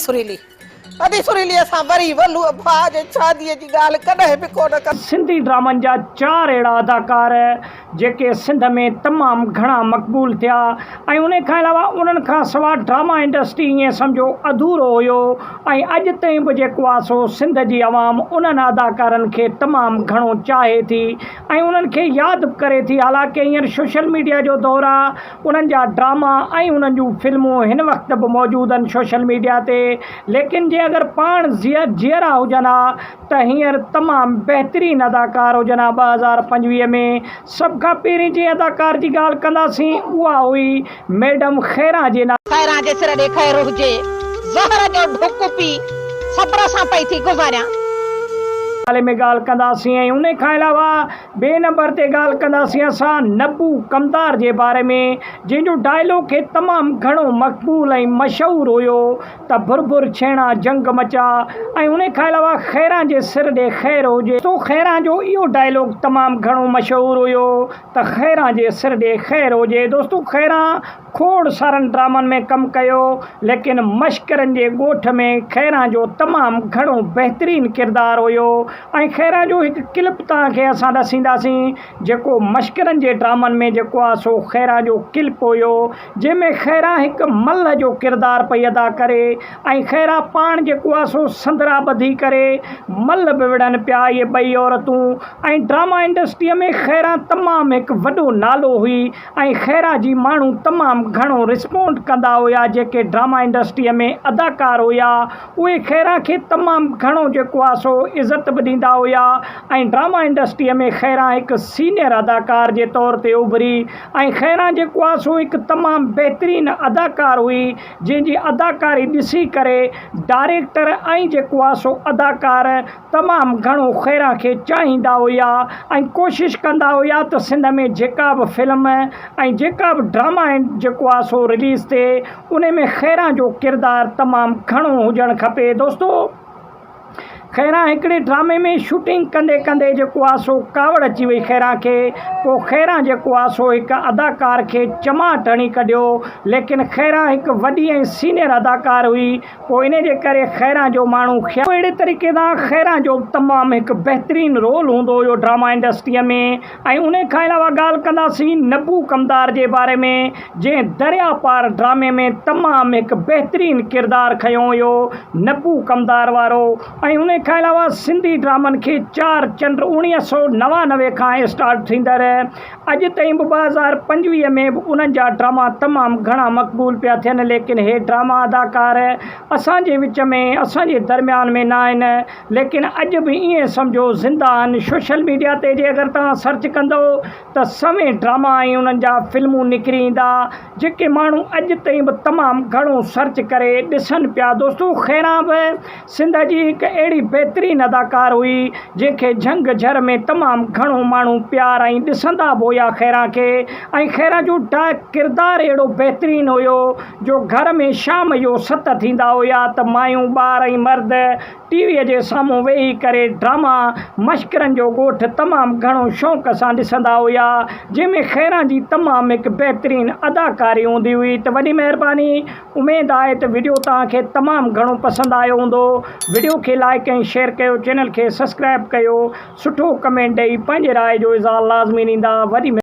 سريلي، ادي سريلي اسان وري ولوء ڀاء جي شاديء جي ڳالهه ڪڏهن به ڪونه ڪنداسين. سنڌي ڊرامن جا چار اهڙا اداڪار جيڪي سنڌ ۾ تمام گهڻا مقبول ٿيا ۽ ان کان علاوه انهن کان سوا ڊراما انڊسٽري ائين سمجهو اڌورو هيو ۽ اڄ تائين به جيڪو آ سو سنڌ جي عوام انهن اداڪارن کي تمام گهڻو چاهي ٿي ۽ انهن کي ياد به ڪري ٿي حالانڪه هينئر سوشل ميڊيا جو دور آ انهن جا ڊراما ۽ انهن جون فلمون هن وقت به موجود آهن سوشل ميڊيا تي ليڪن جي اگر پاڻ جيئرا هجن ها ته هينئر تمام بهترين اداڪار هجن ها 2025 ۾ سڀ کان پهرين جنهن اداڪار جي ڳالهه ڪنداسين اها هئي ميڊم خيران جي خيران جي سر ڏي خير هجي، زهر جو ڍڪ پي صبر سان پئي ٿي گذاريان. نالي ۾ ڳالهه ڪنداسين ۽ انهي کان علاوه ٻئي نمبر تي ڳالهه ڪنداسين اسان نبو ڪمدار جي باري ۾ جنهن جو ڊائلوگ کي تمام گهڻو مقبول ۽ مشهور هيو ته ڀر ڀر ڇيڻا جنگ مچا ۽ انهي کان علاوه خيران جي سر ڏي خير هجي سو خيران جو اهو ڊائلوگ تمام گهڻو مشهور هيو ته خيران جي سر ڏي خير هجي دوستو خيران کوڙ سارن ڊرامن ۾ ڪم ڪيو ليڪن مشڪرن جي ڳوٺ ۾ خيران جو تمام گهڻو بهترين ڪردار هيو ۽ خيران جو هڪ ڪلپ توهان کي اسان ڏسينداسين جيڪو مشڪرن جي ڊرامن ۾ جيڪو آ سو خيران جو ڪلپ هيو جنهن ۾ خيران هڪ ملهه جو ڪردار پئي ادا ڪري ۽ خيران پاڻ جيڪو آ سو سندرا ٻڌي ڪري ملهه به وڙهن پيا اهي ٻئي عورتون ۽ ڊراما انڊسٽريء ۾ خيران تمام هڪ وڏو نالو هئي ۽ خيرا جي ماڻهو تمام گهڻو رسپونڊ ڪندا هيا جيڪي ڊراما انڊسٽريء ۾ اداڪار هيا اهي خيرا کي تمام گهڻو جيڪو آ سو عزت به ڏيندا هيا ۽ ڊراما انڊسٽريء ۾ خيرا هڪ سينئر اداڪار جي طور تي اڀري ۽ خيرا جيڪو آ سو هڪ تمام بهترين اداڪار هئي جنهن جي اداڪاري ڏسي ڪري ڊاريڪٽر ۽ جيڪو آ سو اداڪار تمام گهڻو خيران کي چاهيندا هيا ۽ ڪوشش ڪندا هيا ته سنڌ ۾ جيڪا به فلم ۽ جيڪا به ڊراما جيڪو آ سو رليز ٿئي انهي ۾ خيران جو ڪردار تمام گهڻو هجڻ کپي دوستو خيران هڪڙي ڊرامي ۾ شوٽنگ ڪندي ڪندي جيڪو آ سو ڪاوڙ اچي وئي خيران کي پوء خيران جيڪو آ سو هڪ اداڪار کي چماٽ هڻي ڪڍيو ليڪن خيران هڪ وڏي ۽ سينئر اداڪار هئي پوء انهي جي ڪري خيران جو ماڻهو خيال اهڙي طريقي سان خيران جو به تمام هڪ بهترين رول هوندو هيو ڊراما انڊسٽريء ۾ ۽ انهي کان علاوه ڳالهه ڪنداسين نبو ڪمدار جي باري ۾ جنهن دريا پار ڊرامي ۾ تمام هڪ بهترين ڪردار کنيو هيو نبو ڪمدار وارو ۽ انهي کان علاوه سنڌي ڊرامن کي چار چنڊ 1999 کان اسٽارٽ ٿيندڙ اڄ تائين به 2025 ۾ به انهن جا ڊراما تمام گهڻا مقبول پيا ٿين ليڪن هي ڊراما اداڪار اسان جي وچ ۾ اسان جي درميان ۾ نه آهن ليڪن اڄ به ائين سمجهو زنده آهن سوشل ميڊيا تي جي اگر توهان سرچ ڪندو ته سوين ڊراما ۽ انهن جا فلمون نڪري ايندا جيڪي ماڻهو اڄ تائين به تمام گهڻو سرچ ڪري ڏسن پيا دوستو خيران به سنڌ جي هڪ اهڙي بهترين اداڪار هئي جنهن کي جهنگ جهر ۾ تمام گهڻو ماڻهو پيار ۽ ڏسندا به هيا خيران کي ۽ خيران جو ڪردار اهڙو بهترين هيو جو گهر ۾ شام جو ست ٿيندا هيا ته مايون ٻار ۽ مرد ٽي وي جي سامهون ويهي ڪري ڊراما مشڪرن جو ڳوٺ تمام گهڻو شوق سان ڏسندا هيا جنهن ۾ خيران جي تمام هڪ بهترين اداڪاري هوندي هئي ته وڏي مهرباني اميد آهي ته وڊيو توهان کي تمام گهڻو پسند آيو هوندو وڊيو کي لائيڪ ۽ شيئر ڪيو چينل کي سبسڪرائب ڪيو سٺو ڪمينٽ ڏئي پنهنجي راء جو اظهار لازمي ڏيندا وڏي.